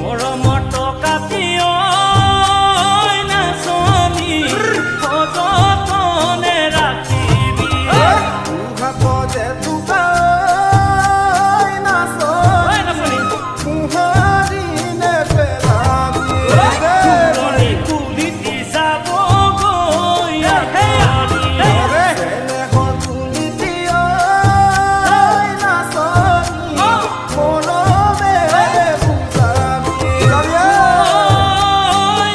মৰমৰ টকাটি ঐ নাচনী, সযতনে ৰাখিবি। যে ঐ ঐ নাচনী, মোহাৰি নেপেলাবি। ফুলনি কুলিটি যাবগৈ আঁতৰি। চেনেহৰ তুলিটি ঐ নাচনী, মৰমেৰে বুজাবি। ঐ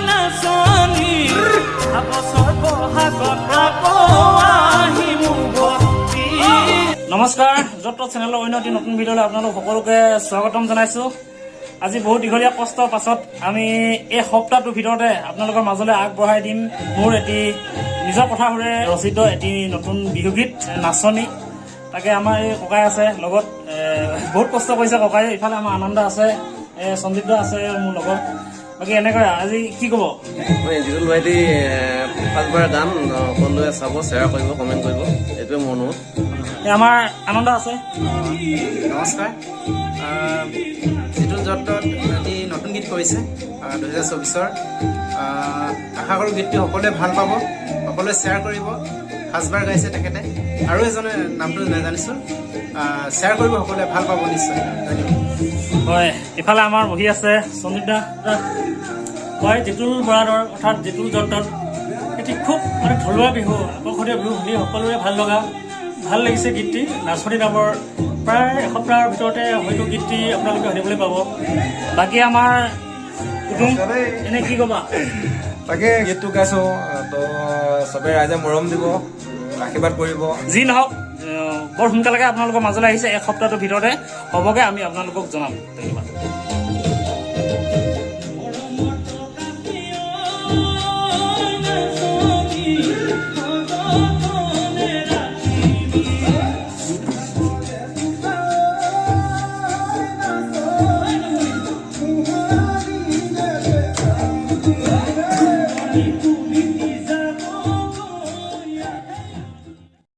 নাচনী, বছৰ বহাগত আকৌ আহিম উভতি। নমস্কাৰ, য'ত ত'ত চেনেলৰ অন্য এটি নতুন ভিডিঅ'লৈ আপোনালোক সকলোকে স্বাগতম জনাইছোঁ। আজি বহুত দীঘলীয়া কষ্টৰ পাছত আমি এই সপ্তাহটোৰ ভিতৰতে আপোনালোকৰ মাজলৈ আগবঢ়াই দিম মোৰ এটি নিজৰ কথা সুৰেৰে ৰচিত এটি নতুন বিহুগীত নাচনী। তাকে আমাৰ এই ককাই আছে লগত, বহুত কষ্ট কৰিছে ককাই। ইফালে আমাৰ আনন্দ আছে, সঞ্জীৱ দা আছে মোৰ লগত। বাকী এনেকৈ আজি কি ক'ব? মই জিতুল ভাইটি ফাৰ্ষ্টবাৰ গান সকলোৱে চাব, শ্বেয়াৰ কৰিব, কমেণ্ট কৰিব, এইটোৱে মোৰ অনুৰোধ। এই আমাৰ আনন্দ আছে। নমস্কাৰ। জিতুল য'ত-ত'ত এটি নতুন গীত কৰিছে 2024ৰ। আশা কৰোঁ গীতটি সকলোৱে ভাল পাব, সকলোৱে শ্বেয়াৰ কৰিব। ফাৰ্ষ্টবাৰ গাইছে তেখেতে আৰু এজনে, নামটো নাজানিছোঁ। শ্বেয়াৰ কৰিব সকলোৱে, ভাল পাব নিশ্চয়। ধন্যবাদ। হয়, ইফালে আমাৰ বহি আছে সঞ্জীৱ দা। হয়, জিতুল বৰাদৰ অৰ্থাৎ জিতুল য'ত-ত'ত এটি খুব মানে থলুৱা বিহু, আকৰ্ষণীয় বিহু শুনি সকলোৰে ভাল লগা, ভাল লাগিছে গীতটি। নাচনী নামৰ প্ৰায় এসপ্তাহৰ ভিতৰতে হয়তো গীতটি আপোনালোকে শুনিবলৈ পাব। বাকী আমাৰ কুটুম, এনে কি ক'বা? তাকে গীতটো গাইছো তো, চবে ৰাইজে মৰম দিব, আশীৰ্বাদ কৰিব। যি নহওক, বৰ সোনকালে আপোনালোকৰ মাজলৈ আহিছে। এক সপ্তাহটোৰ ভিতৰতে হ'বগৈ, আমি আপোনালোকক জনাম। ধন্যবাদ।